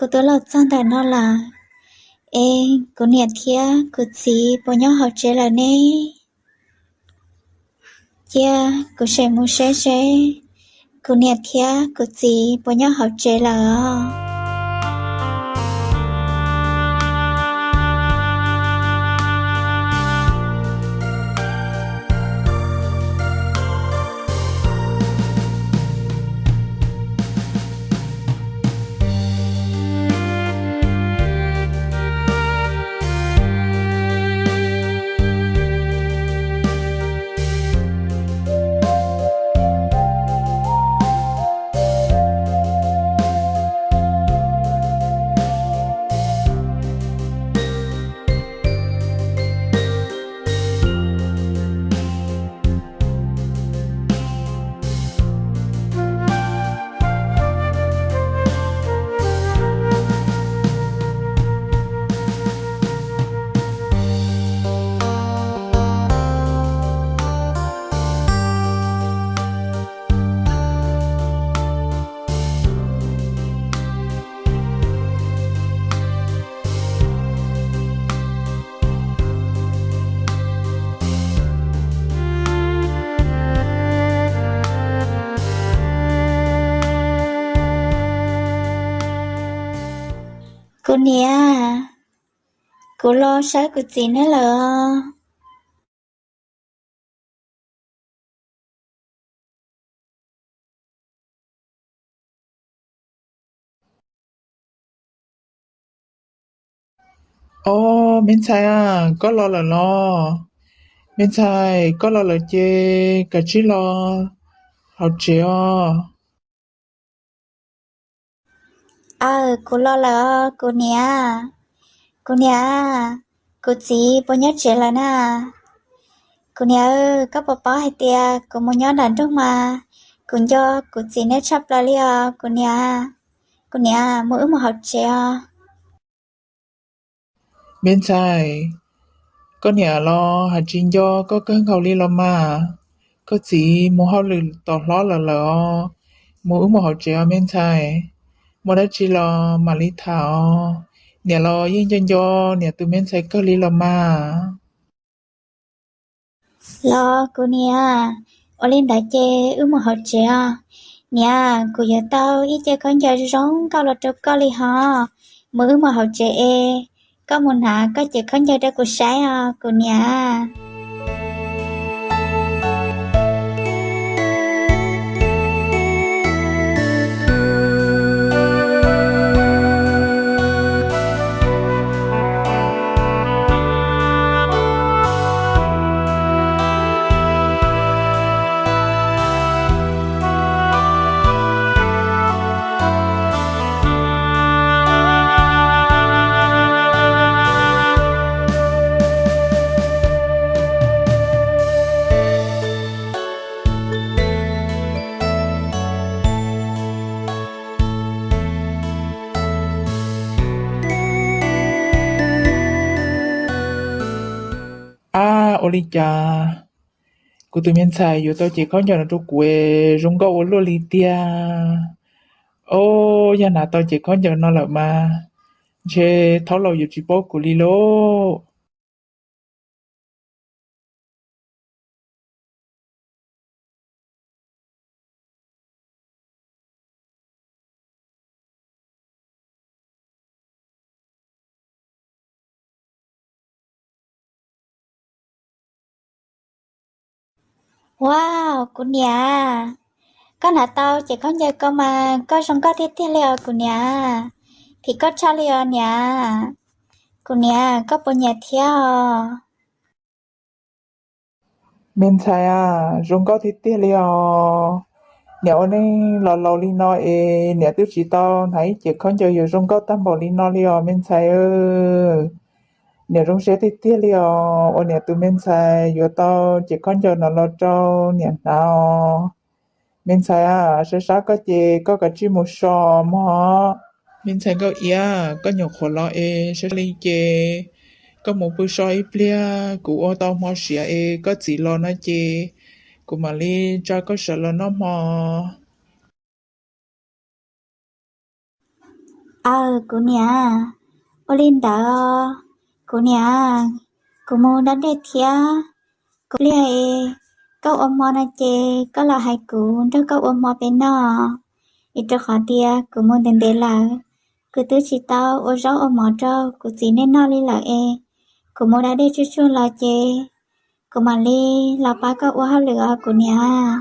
Kuv twb los txog ntawm no lawm, es kuv niam thiab kuv txiv puas nyob hauv tsev lawm ne? Cia kuv sim mus saib seb kuv niam thiab kuv txiv puas nyob hauv tsev lawm os. Kuv niam, kuv los saib kuv txiv neb lawm os. Ob, me ntxhais, koj los lawm los? Me ntxhais, koj los lawm ces kav tsij los hauv tsev os. Aw, kuv los lawm os kuv niam. Kuv niam, kuv txiv puas nyob tsev lawm na? Kuv niam, koj puas paub hais tias kuv mus nyob nram nroog mas kuv nco kuv txiv neb tshaj plaws li os kuv niam. Kuv niam, mus wb mus hauv tsev os. Me ntxhais, koj niam los hais tsis nco koj kawg nkaus li los mas. Koj txiv mus hauj lwm tom hlob lawm lawm os. Mus wb mus hauv tsev os me ntxhais. Muaj dab tsi los mam li tham os. Niam los yeej nco nco niam tus me ntxhais kawg li los mas. Los kuv niam, ua li ntawd ces wb mus hauv tsev os. Niam, kuv yuav tau ib ce khaub ncaws zoo nkauj los rau koj li hos. Mus wb mus hauv tsev es koj mus hnav koj ce khaub ncaws rau kuv saib os kuv niam. Ab, ua li cas kuv tus me ntxhais yuav tau ces khaub ncaws no rau kuv es zoo nkauj ua luaj li tiag. Ob, yog hnav tau ces khaub ncaws no lawm mas ntshe thaub laus yuav tsis paub kuv li lauj. Wow, kuv niam, koj hnav tau ces khaub ncaws ko mas koj zoo nkauj tiag tiag li os kuv niam. Phim koj tshaj li os niam. Kuv niam, koj puas nyiam thiab os? Me ntxhais a, zoo nkauj tiag tiag li os. Niam ua neej los laus li no es niam twb tsis tau hnav ib ce khaub ncaws yuav zoo nkauj tag npaum li no li os me ntxhais. Niam zoo siab tiag tiag li os uas niam tus me ntxhais yuav tau ce khaub ncaws no los rau niam hnav os. Me ntxhais a, sab sab koj ces koj kav tsij mus so mog. Me ntxhais Nkauj Iab, koj nyuam qhuav los es sab li ces koj mus pw so ib pliag, kuv ua tau hmo siav es koj txiv los no ces kuv mam li tsa koj sawv los noj hmo. Aw, kuv niam, ua li ntawd, kuv niam, kuv mus da dej thiab. Kuv pliag es koj ua hmo no ces koj los hais kuv nrog koj ua hmo peb noj, es rau qhov tias kuv mus ntev ntev lawm, kuv twb tsis tau ua zaub ua mov rau kuv txiv nej noj li lawm es kuv mus da dej tsuag tsuag los ces kuv mam li los pab koj ua hauj lwm os kuv niam.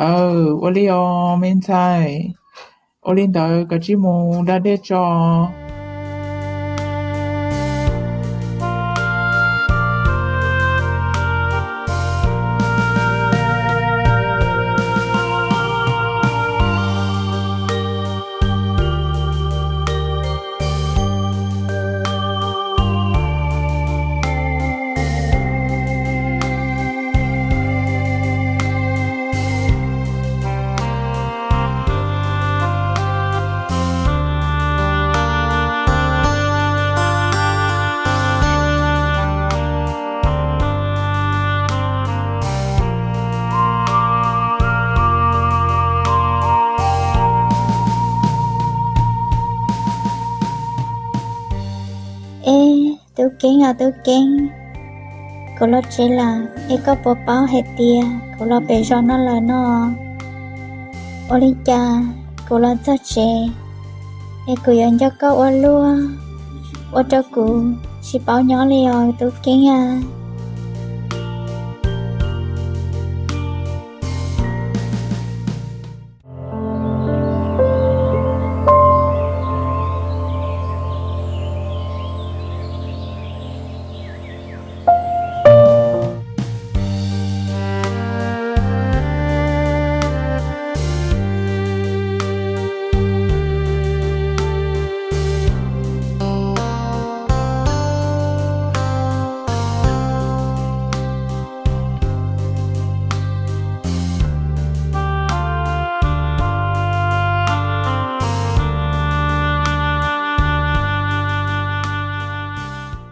Aw, ua li os me ntxhais, ua li ntawd koj cia li mus da dej tso. Eb, Tub Keeb os Tub Keeb, kuv los tsev lawm es koj puas paub hais tias kuv los pem zos no lawm no? Ua li cas kuv los txog tsev es kuv yuav nco koj ua luaj, ua rau kuv tsis paub nyob li os Tub Keeb a.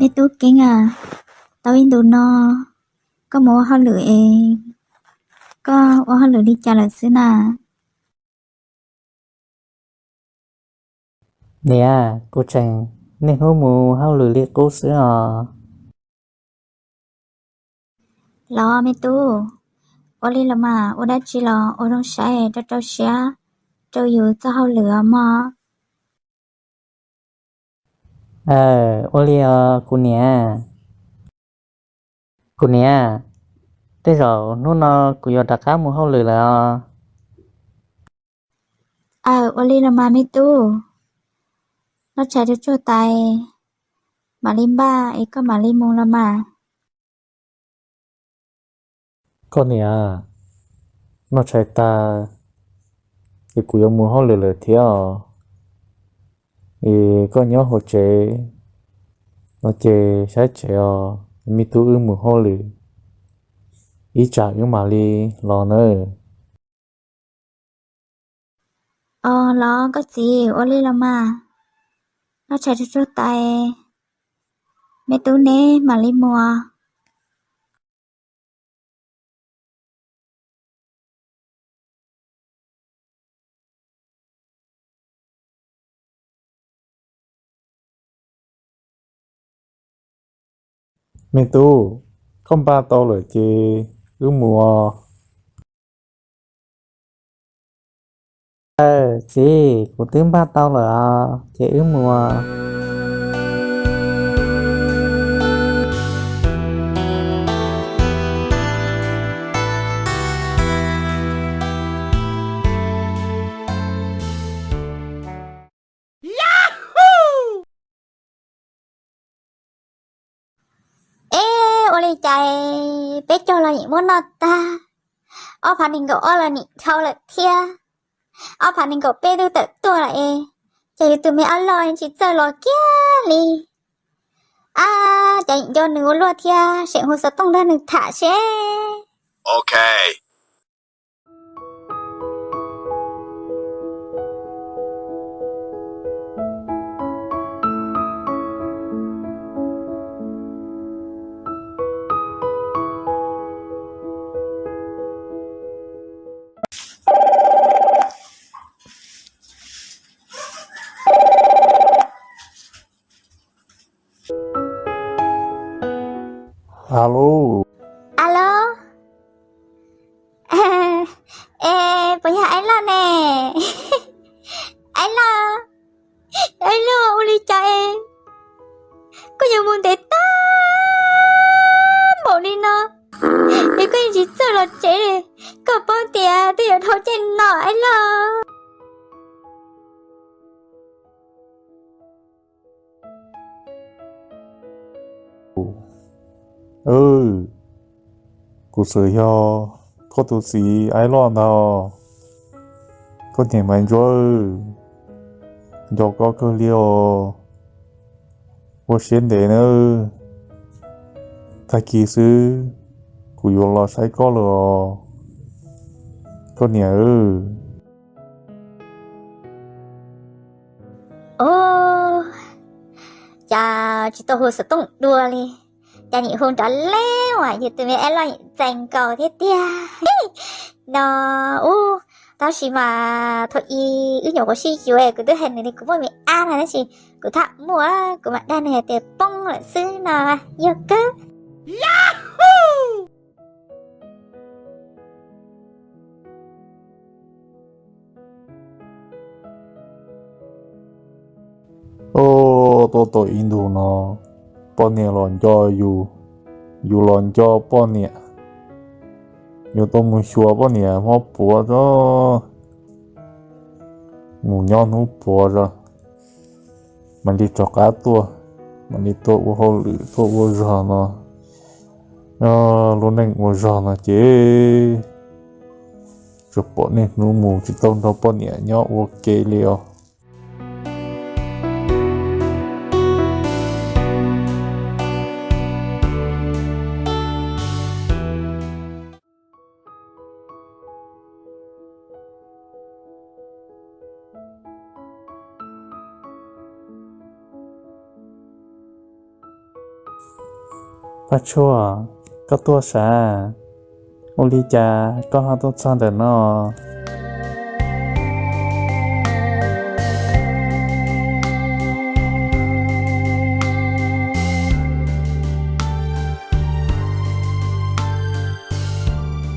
Me Tub Keeb a, tau ib ntus no koj mus ua hauj lwm es koj ua hauj lwm li cas lawm xwb na? Niam, kuv tseem niaj hnub mus hauj lwm li qub xwb os. Los me tub, ua li los mas ua dab tsi los ua zoo saib rau rau siab rau yus txoj hauj lwm os mog. Ua li os kuv niam. Kuv niam, tej zaum hnub no kuv yuav rov qab mus hauj lwm lawm os. Aw, ua li los mas me tub, noj tshais tsuag tsuag tas mam li npaj es koj mam li mus los mas. Koj niam, noj tshais tas ces kuv yuav mus hauj lwm lawm thiab os. Es koj nyob hauv tsev no ces saib tsev os, me tub wb mus hauj lwm, ib tsam wb mam li los nawb. Os los koj txiv, ua li los mas, noj tshais tsuag tsuag tas me tub neb mam li mus. Me tub, koj npaj tau lawm ces wb mus os. Txiv, kuv twb npaj tau lawm os, ces wb mus. Eb, ua li cas peb caug los nim muab noj tag, ob phav nees nkaum ob los nim dhau lawm thiab, ob phav nees nkaum peb twb tawm tuaj lawm es, ces yus tus me ab loj tsis txawj los kiag li. Ab, cas nim nco nws ua luaj thiab, seem hu xov tooj nrog nws tham seb. Alo. Alo. Es puas yog Aib Loj ne? Aib Loj, Aib Loj, ua li cas es koj yuav mus ntev tag npaum li no es koj yeej tsis txawj los tsev li? Koj paub tias twb yuav dhau caij no, Aib Loj. Kuv txawm yog koj tus txiv Aib Loj ntag. Koj niam Maiv Ntsuab, nco koj kawg li os. Ua siab ntev nawb. Tag kis xwb kuv yuav los saib koj lawm os, koj niam. Ua cas tsis tau hu xov tooj dua li, cas nim hu nrov leeb uas yus tus me Aib Loj txais nkaus thiab tiag no. Ub, tab sis mas thaum ub wb nyuam qhuav sib yuav kuv twb hais nws li kuv muaj me ab no, tab sis kuv tham muaj, kuv mam dag nws hais tias poob lawm xwb no, yog kawg. Ub, tuaj tau ib ntus no, poj niam los nco yus, yus los nco poj niam. Yuav tau mus xyuas poj niam hmo puav tso, mus nyob hnub puav tso, mam li rov qab tuaj, mam li tuaj ua hauj lwm tuaj ua zog no. Lub neej ua zog no ces tsuas pom niaj hnub mus tsis tau nrog poj niam nyob ua ke li os. Paj Tshuaj, koj tuaj sav, ua li cas koj ho tuaj txog ntawm no?